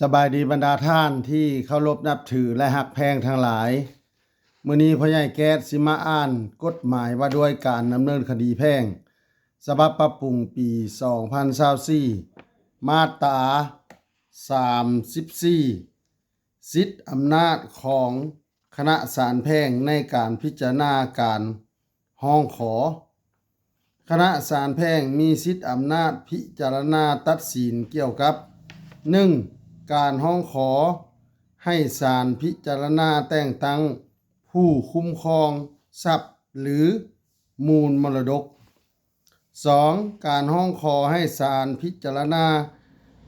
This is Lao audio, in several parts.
ສະບາຍດີບັນດາທ່ານທີ່ເຄົາລົບນັບຖື ແລະ ຮັກແພງທັງຫຼາຍ. ມື້ນີ້ພໍ່ໃຫຍ່ແກ້ດຊິມາອ່ານກົດໝາຍວ່າດ້ວຍການດຳເນີນຄະດີແພ່ງ ສະບັບປັບປຸງປີສອງພັນຊາວສີ່ ມາດຕາສາມສິບສີ່ ສິດອຳນາດຂອງຄະນະສານແພ່ງໃນການພິຈາລະນາການຮ້ອງຂໍ. ຄະນະສານແພ່ງມີສິດອຳນາດພິຈາລະນາຕັດສິນກ່ຽວກັບ ໜຶ່ງ ການຮ້ອງຂໍໃຫ້ສານພິຈາລະນາແຕ່ງຕັ້ງຜູ້ຄຸ້ມຄອງຊັບ ຫຼື ມູນມໍລະດົກ. ສອງ ການຮ້ອງຂໍໃຫ້ສານພິຈາລະນາ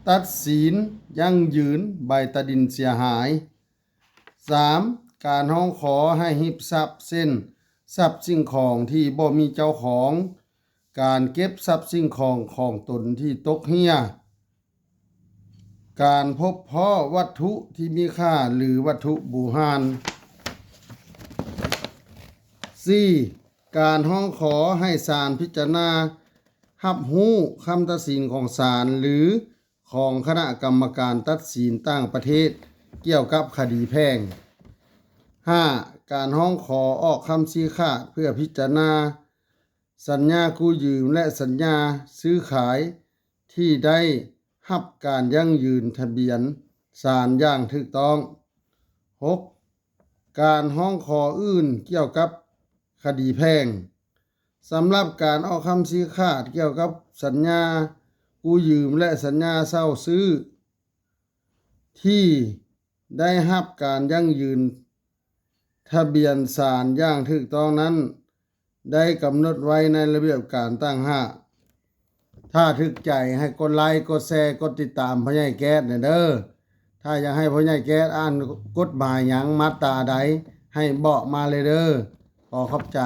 ຕັດສິນຢັ້ງຢືນໃບຕາດິນເສຍຫາຍ. ສາມ ການຮ້ອງຂໍໃຫ້ຮິບຊັບ ເຊັ່ນ ຊັບສິ່ງຂອງທີ່ບໍ່ມີເຈົ້າຂອງ, ການເກັບຊັບສິ່ງຂອງຂອງຕົນທີ່ຕົກເຮ່ຍ, ການພົບພໍ້ວັດຖຸທີ່ມີຄ່າ ຫຼື ວັດຖຸບູຮານ. ສີ່ ການຮ້ອງຂໍໃຫ້ສານພິຈາລະນາຮັບຮູ້ຄຳຕັດສິນຂອງສານ ຫຼື ຂອງຄະນະກຳມະການຕັດສິນຕ່າງປະເທດກ່ຽວກັບຄະດີແພ່ງ. ຫ້າ ການຮ້ອງຂໍອອກຄຳຊີ້ຂາດເພື່ອພິຈາລະນາສັນຍາກູ້ຢືມ ແລະ ສັນຍາຊື້ຂາຍທີ່ໄດ້ຮັບການຢັ້ງຢືນທະບຽນສານຢ່າງຖືກຕ້ອງ. ຫົກ ການຮ້ອງຂໍອື່ນກ່ຽວກັບຄະດີແພ່ງ. ສຳລັບການອອກຄຳຊີ້ຂາດກ່ຽວກັບສັນຍາກູ້ຢືມ ແລະ ສັນຍາເຊົ່າຊື້ທີ່ໄດ້ຮັບການຢັ້ງຢືນທະບຽນສານຢ່າງຖືກຕ້ອງນັ້ນ ໄດ້ກຳນົດໄວ້ໃນລະບຽບການຕ່າງຫາກ. ຖ້າຖືກໃຈໃຫ້ກົດໄລ, ກົດແຊ, ກົດຕິດຕາມພໍ່ໃຫຍ່ແກ້ດແດ່ເດີ. ຖ້າຢາກໃຫ້ພໍ່ໃຫຍ່ແກ້ດອ່ານກົດໝາຍຫຍັງ ມາດຕາໃດ ໃຫ້ບອກມາເລີຍເດີ. ຂໍຂອບໃຈ.